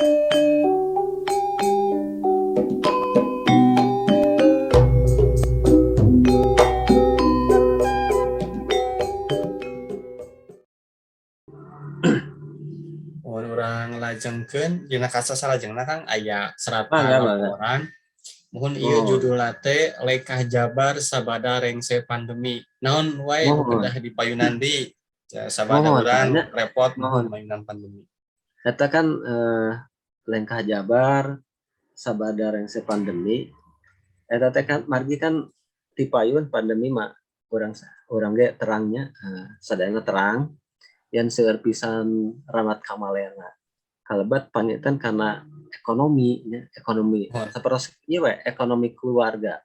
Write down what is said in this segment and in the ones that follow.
Mun urang lajengkeun dina kaca salajengna, Kang, aya seratan Mangga, mangga. Laporan. Muhun ieu judulna teh Lengkah Jabar Sabada Rengse Pandemi. Naon wae nu kedah dipayunan di ya, sabada urang repot mayunan pandemi. Eta kan Lengkah Jabar sabada rengse pandemi. Eta teh kan margi kan tipayun pandemi mah urang urang ge terangnya, sadayana terang yang seueur pisan ramat kamalena. Kalebet panginten karena ekonomi nya, ekonomi sapertos ieu we, ekonomi keluarga.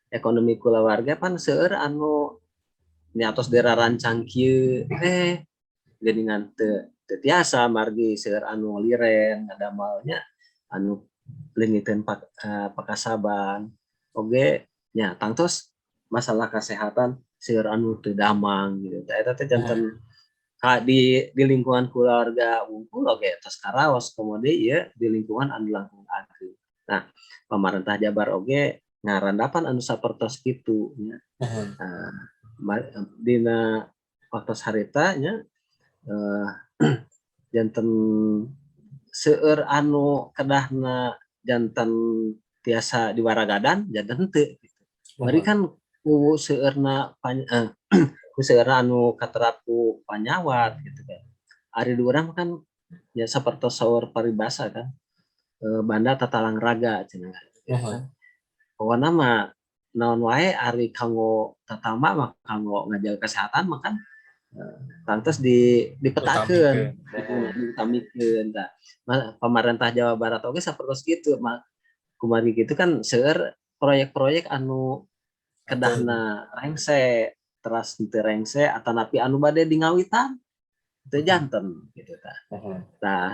Ekonomi keluarga pan seueur anu nya atos dirancang kieu, geuningan teu teu tiasa margi seueur anu liren ngadamelnya, anu leungiteun pakasaban. Oge nya tangtos masalah kesehatan seueur anu teu damang gitu. Tah, eta teh janten ka di lingkungan keluarga wungkul oge tos karaos, komo deui ieu di lingkungan anu langkung ageng. Nah, pamarentah Jabar oge ngarandapan anu sapertos kitu nya. Dina waktos harita nya, janten seueur anu kedahna janten tiasa diwaragadan janten henteu gitu. Bari kan ku seueurna ku seueurna anu katerap ku panyawat gitu kan. Ari di urang kan ya sapertos saur paribasa kan, banda tatalang raga cenah gitu kan. Pokona mah naon wae ari kanggo tatamba mah, kanggo ngajaga kesehatan mah kan tangtos di dipetakeun, diutamikeun. Tah, pamarentah Jawa Barat oge sapertos kitu, kumargi kitu kan seueur proyek-proyek anu kedahna rengse, teras henteu rengse atanapi anu bade di ngawitan teu janten gitu tah. Tah,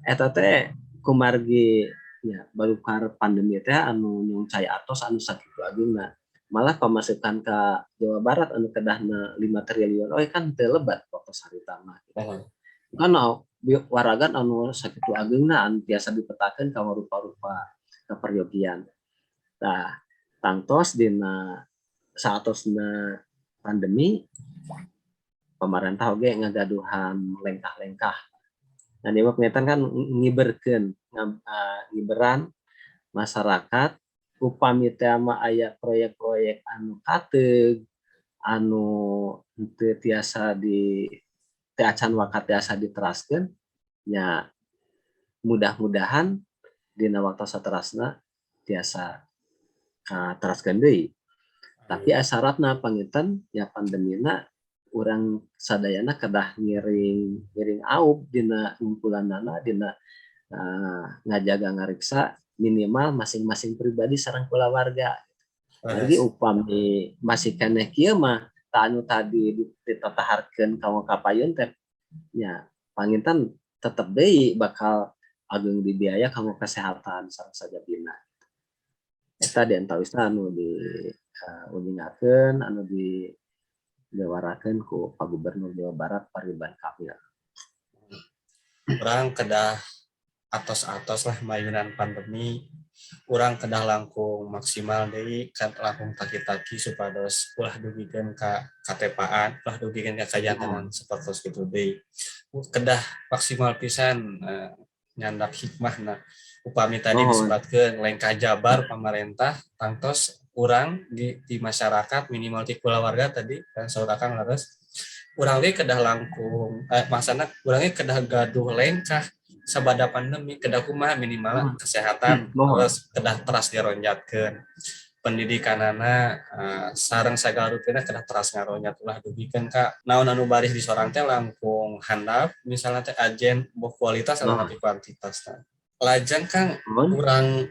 eta teh kumargi nya balukar pandemi teh anu nyungcai atos anu sakitu ageungna. Malah pamasukan ka Jawa Barat anu kedahna 5 triliun oge kan teu lebat waktu harita mah gitu. Kan waragan anu sakitu ageungna anu tiasa dipetakeun ka rupa-rupa kaperyogian. Tah, tangtos dina saatosna pandemi pamarentah oge ngagaduhan lengkah-lengkah. Nah, ieu mah panginten kan ngiberkeun, ngiberan masyarakat upami teh mah aya proyek-proyek anu kateug, anu henteu tiasa di teu acan wakat tiasa diteraskeun nya, mudah-mudahan dina waktu saterasna tiasa kateraskeun deui. Tapi syaratna panginten ya pandemina urang sadayana kedah ngiring ngiring aub dina ngumpulanana, dina ngajaga ngariksa minimal masing-masing pribadi sareng kulawarga. Jadi upami masih keneh kieu mah tah, anu tadi ditataharkeun kanggo kapayun teh nya panginten tetep deui bakal ageng dibiaya kanggo kesehatan sareng sajabina. Eta di antawisna anu di uningakeun, anu di diwarakeun ku Pak Gubernur Jawa Barat, Pak Ridwan Kamil. Urang kedah atos-atos lah mayunan pandemi, urang kedah langkung maksimal deui kan, langkung taki-taki supados ulah dugikeun ka katepaan, ulah dugikeun ka kajantenan sapertos kitu deui. Kedah maksimal pisan nyandak hikmahna. Upami tadi disebatkeun Lengkah Jabar pamarentah, tangtos urang di masyarakat minimal di kulawarga tadi kan saur Akang leres, urang ge kedah langkung maksana urang ge kedah gaduh lengkah sabada pandemi kedah kumaha, minimal kesehatan terus kedah teras dironjatkeun, pendidikanana sareng sagala rupina kedah teras ngaronjat, ulah dugikeun ka naon anu baris di sorang teh langkung handap, misalnya teh ajen boh kualitas atau kuantitas. Tah, lajeng, Kang, urang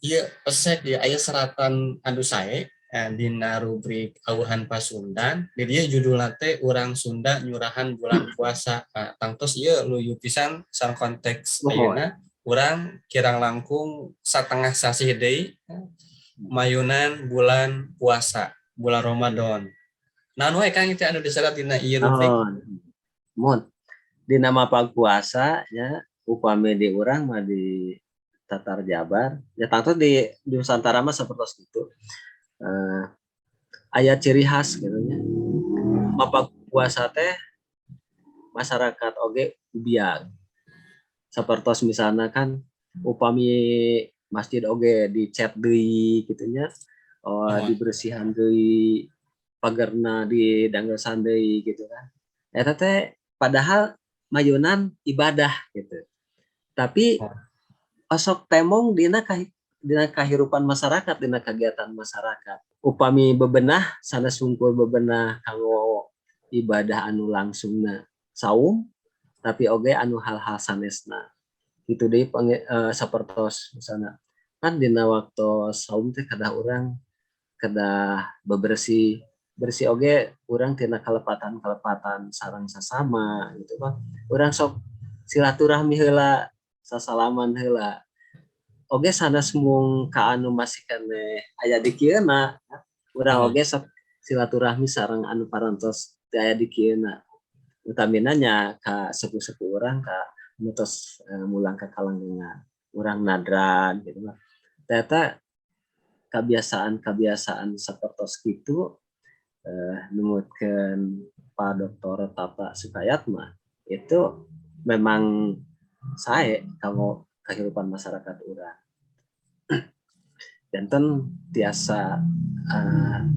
ieu pesek ya, aya seratan anu sae dina rubrik Awuhan Pasundan. Di dieu judulna teh Urang Sunda Nyurahan Bulan Puasa. Nah, tangtos ieu luyu pisan sareng konteks ayeuna urang kirang langkung satengah sasih deui mayunan bulan puasa, bulan Ramadan. Naon wae, Kang, itu anu diserat dina ieu rubrik? Muhun. Muhun. Dina mapag puasa nya. Upami di urang mah di Tatar Jabar ya, tangtos di Nusantara mah sapertos kitu, aya ciri khas gitu nya, mapag puasa teh masyarakat oge ubiag. Sapertos misalna kan upami masjid oge dicet deui kitu nya, oh, dibersihan deui, pagerna didanggesan deui gitu kan. Eta teh padahal mayunan ibadah gitu, tapi osok temong dina kahirupan masyarakat, dina kagiatan masyarakat. Upami bebenah sanes sungkul bebenah kanggo ibadah anu langsungna saum, tapi oge anu hal-hal sanesna itu deui, sapertos misalna kan dina waktu saum teh kedah urang kedah bebersih bersih oge urang tina kalepatan-kalepatan sareng sasama gitu kan. Urang sok silaturahmi heula, sasalaman heula oge, sanes mung ka anu masih keneh aya di kieuna, urang oge sok silaturahmi sareng anu parantos teu aya di kieuna, utamina nya ka sepuh-sepuh urang, ka anu tos mulang ka kalanggengan, urang nadran gitu mah. Ternyata kebiasaan-kebiasaan sapertos kitu, numutkeun Pak Dr. Tata Sukayatma itu memang sae kanggo kehidupan masyarakat urang. Janten tiasa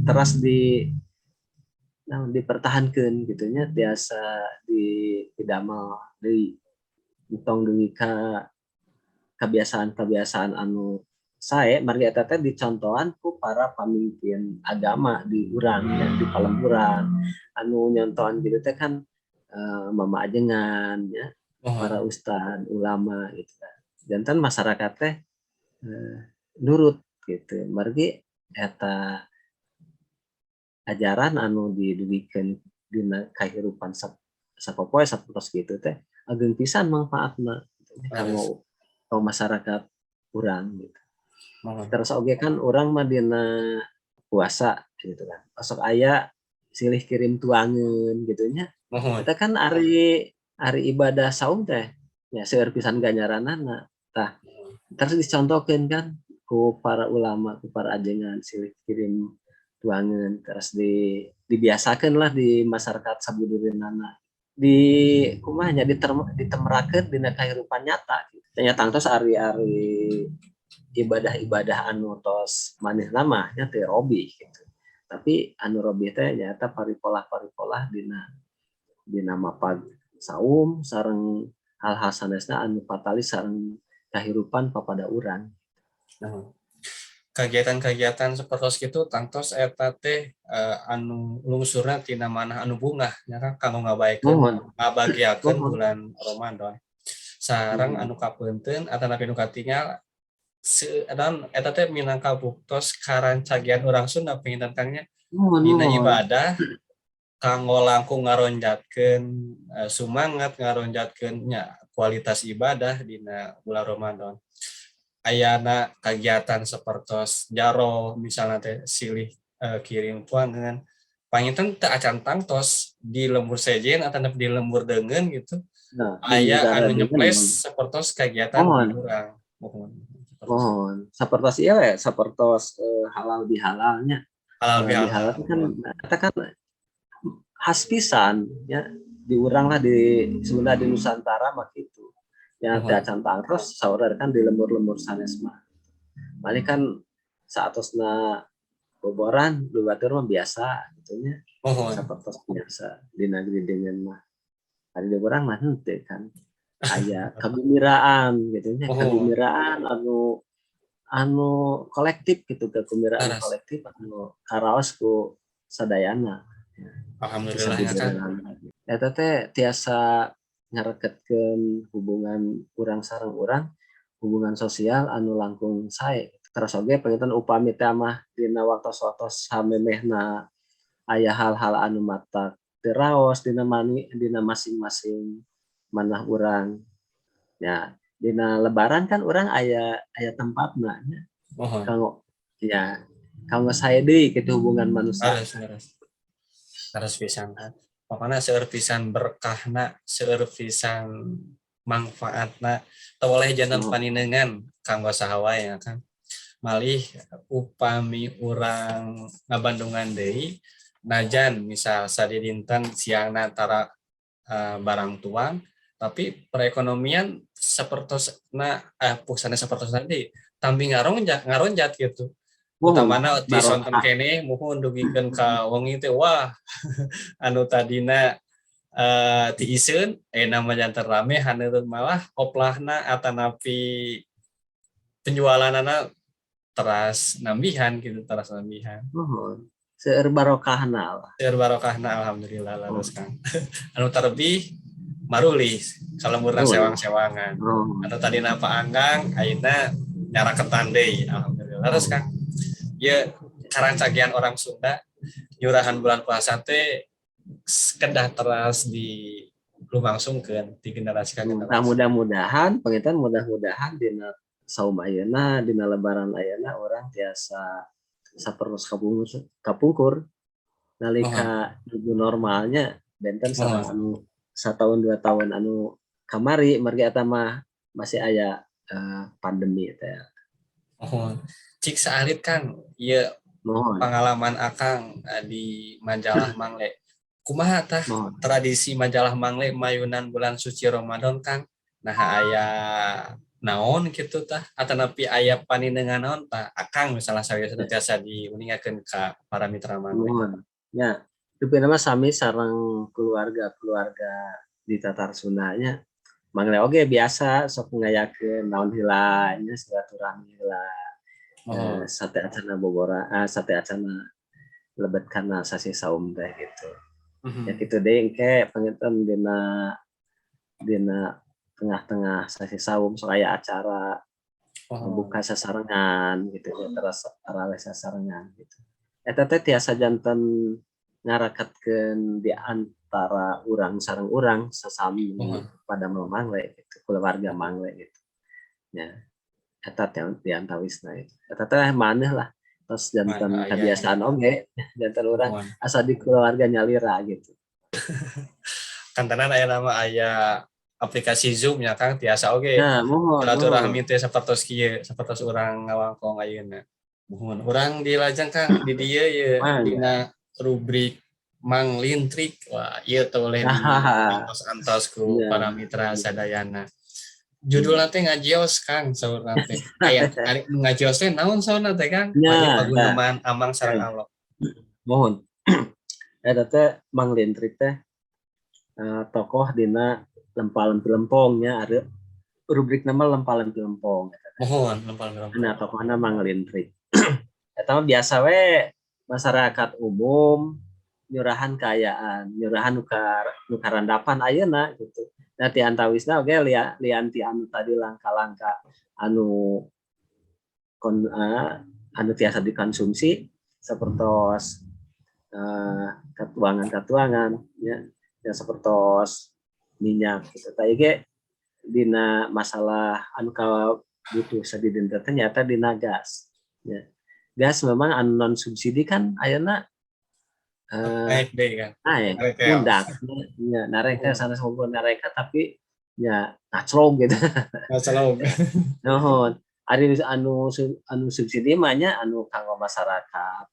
teras di naon, dipertahankeun gitu nya, tiasa di didamel deui, entong deui ka kebiasaan-kebiasaan anu sae, margi eta teh dicontohan ku para pamimpin agama di urang nya, di palemburan. Anu nyontohan gitu teh kan mama ajengan ya, para ustad, ulama gitu kan. Janten masyarakat teh nurut gitu, margi eta ajaran anu didugikeun dina kahirupan sapopoe sapertos kitu teh ageng pisan mangfaatna kanggo kanggo masyarakat urang gitu. Terus oge kan urang mah dina puasa gitu kan, osok aya silih kirim tuangeun gitu nya. Eta kan ari ari ibadah saum teh nya seueur pisan ganjaranana. Tah, terus dicontohkeun kan ku para ulama, ku para ajengan, silih kirim tuangeun, terus dibiasakeun lah di masyarakat sabudureunana. Di kumaha nya, ditemerakeun dina kahirupan nyata gitu. Nya tangtos ari-ari ibadah-ibadah anu tos manehna mah nya teu robih gitu. Tapi anu robih teh nyaeta paripolah-paripolah dina dina mapag saum sareng hal-hal sanesna anu patalis sareng kahirupan papada urang. Kegiatan-kegiatan sapertos kitu tangtos eta teh anu lungsurna tina manah anu bungah nya kan, kanggo ngabaekeun, ngabagiakeun bulan Ramadan. Sareng anu kapeunteun atanapi nu katingal naon eta teh minangka buktos karancagian urang Sunda panginten, Kang, nya, dina ibadah kanggo langkung ngaronjatkeun sumangat, ngaronjatkeun nya kualitas ibadah dina bulan Ramadan. Ayana kagiatan sapertos jaroh misalna teh, silih kirim tuangan. Panginten teu acan tangtos di lembur sejen atanapi di lembur deungeun gitu Nah, aya di anu deungeun. Nyeples sapertos kagiatan di urang. Muhun. Muhun. Sapertos ieu we, sapertos halal bihalalnya. Halal Halal bihalal. Bihalal kan eta kan khas pisan ya di urang lah, di Sunda, di Nusantara mah kitu. Ya, teu acan tangtos saurna kan di lembur-lembur sanes mah. Malih kan saatosna boboran di batur mah biasa gitu nya. Sapertos biasa di negeri deungeun mah. Ari di urang mah henteu kan. Aya kagumiraan gitu nya, kagumiraan anu anu kolektif gitu, kagumiraan kolektif anu karaos ku sadayana. Alhamdulillah ya kan. Eta teh tiasa ngareketkeun hubungan urang sareng urang, hubungan sosial anu langkung sae. Terus oge panginten upami teh mah dina waktos-waktos samemehna aya hal-hal anu matak teu raos dina mani dina masing-masing manah urang. Ya, dina lebaran kan urang aya aya tempatna nya. Kanggo ya kanggo sae deui kitu hubungan manusia. Leres leres. Leres pisan kan. Pokokna seueur pisan berkahna, seueur pisan. Mangfaatna teu oleh janten paninengan kanggo saha wae ya, Kang. Malih upami urang ngabandungan deui, najan misal sadidinten siangna tara barang tuang, tapi perekonomian sapertosna sanes sapertos tadi, tambi ngaronjat ngaronjat gitu. Utamana di sonten keneh, muhun, dugikeun ka wengi teh, wah, anu tadina tiiseun ayeuna mah janten rame haneuteup, malah oplahna atanapi penjualanana teras nambihan gitu, teras nambihan. Muhun, seueur barokahna lah. Seueur barokahna, alhamdulillah. Leres, Kang. Anu terlebih marulih kalemburna sewang-sewangan. Anu tadina paanggang ayeuna nyaraketan deui, alhamdulillah. Leres, Kang. Ieu karancagian orang Sunda nyurahan bulan puasa teh kedah teras di lumangsungkeun di generasi ka Nah, generasi. Mudah-mudahan panginten, mudah-mudahan dina saum ayeuna, dina lebaran ayeuna, urang tiasa sapertos kapungkur kapungkur nalika nuju normalnya, benten sareng anu sataun 2 tahun anu kamari, margi eta mah masih aya pandemi teh. Muhun. Cik saalit, Kang, ieu pengalaman Akang di majalah Mangle. Kumaha tah tradisi majalah Mangle mayunan bulan suci Ramadan, Kang? Nah, aya naon gitu tah, atanapi aya paninengan naon tah Akang misalnya sawiosna tiasa diuningakeun ka para mitra Mangle? Muhun. Ya, rupina mah sami sareng keluarga-keluarga di Tatar Sunda nya. Mangle oge biasa sok ngayakeun naon heula nya, silaturahmi heula. Sate acana bobora, sate acana lebet kana sasih saum teh gitu. Ya kitu deui, engke panginten dina dina tengah-tengah sasih saum sok aya acara buka sasarengan gitu ya, terus tarawih sasarengan gitu. Eta teh tiasa janten ngareketkeun di antara urang sareng urang sesami pada Mangle gitu, keluarga Mangle gitu. Ya, eta teh di antawisna itu. Eta teh maneh lah, terus janten kebiasaan oge, janten urang asa di keluarga nyalira gitu. Kantenan aya nama aya aplikasi Zoom ya, Kang, tiasa oge Nah, muhun, silaturahmi muhun. Teh sapertos kieu, sapertos urang ngawangkong ayeuna. Muhun, urang dilajeng, Kang, di dieu ye Mangga. Dina rubrik Mang Lintrik. Wah, ieu teh boleh diantos-antos ku para mitra sadayana. Judulna teh ngajios, Kang, saurna teh. Aya ari ngajios teh naon saurna teh, Kang? Bagi paguneman Amang sareng Alok. Muhun. Eta teh Mang Lintrik teh tokoh dina Lempal-lempi Lempong nya, ada rubrik nama Lempal-lempi Lempong. Muhun, Lempal-lempi Lempong. Nah, tokohna Mang Lintrik. Eta mah biasa we masyarakat umum nyurahan kaayaan, nyurahan nu karandapan ayeuna gitu. Nah, ti antawisna oge lian ti anu tadi langka-langka anu anu tiasa dikonsumsi sapertos katuangan-katuangan ya, ya sapertos minyak gitu. Tah, ieu ge dina masalah anu kabutuh sadidinten teh nyaeta dina gas ya. Gas memang anu non subsidi kan ayeuna Naik deui kan. Naik, Naik ya. mundak nya, narek teh sanes unggul nareka, tapi ya ngaclong gitu. Ngaclong. Nuhun. Ari anu subsidi mah nya anu kanggo masyarakat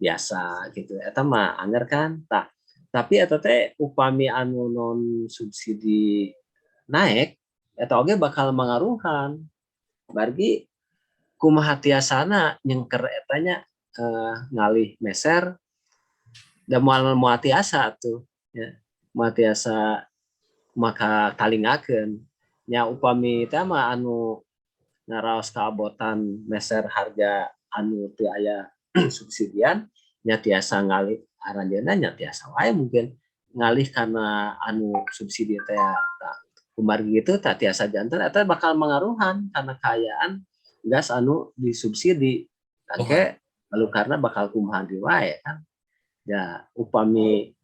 biasa gitu. Eta mah angger kan. Tah, tapi eta teh upami anu non subsidi naik, eta oge bakal mangaruhan. Margi kumaha tiasana nyengker eta nya, ngalih meser da moal moal tiasa atuh ya, moal tiasa maka talingakeun nya. Upami teh mah anu ngaraos kaabotan meser harga anu teu aya subsidian nya, tiasa ngalih aranjeunna nya, tiasa wae mungkin ngalih kana anu subsidi teh. Tah, kumargi kitu tah tiasa janten eta bakal mangaruhan kana kaayaan gas anu disubsidi. Engke lalu karena bakal kumaha deui wae kan ya, upami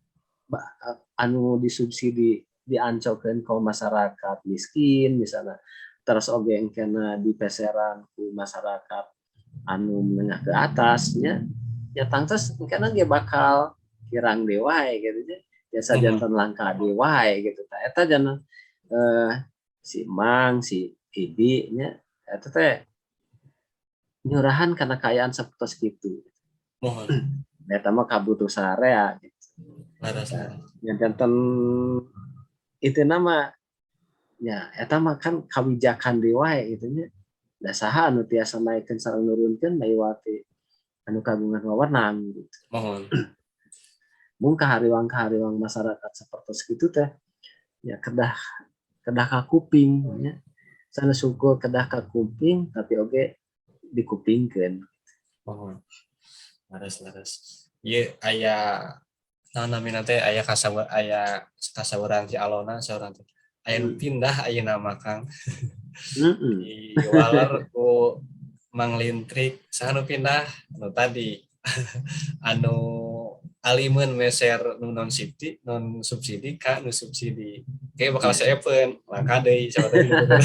anu disubsidi diancokeun ka masyarakat miskin misalnya, terus oge engkena dipeseran ku masyarakat anu menengah ke atas nya, ya tangtos engkena ge bakal kirang deui wae gitu nya, biasa janten langka deui wae gitu. Tah, eta janten Si Mang, si Ibi nya eta teh nyurahan kana kaayaan sapertos kitu. Eta mah kabutuh sarea gitu. Leres, leres. Nya janten itu nama nya eta mah kan kawijakan deui wae gitu nya. Da saha anu tiasa naikeun sareng nurunkeun maiwati anu kagungan wewenang gitu. Mung kahariwang-kahariwang masyarakat sapertos kitu teh ya kedah kedah kakuping nya. Sanes syukur kedah kakuping, tapi oge dikupingkeun. Muhun. Leres, leres. Ieu aya naon namina teh, aya kasawer, aya kasawuran si Alona saurang teh. Aya nu pindah ayeuna mah, Kang. Diwaler ku Mang Lintrik. Saha nu pindah? Anu tadi. Anu alimeun meser nu non subsidi, non subsidi ka nu subsidi. Kayak bakal seepeun, langka deui siapa tadi gitu.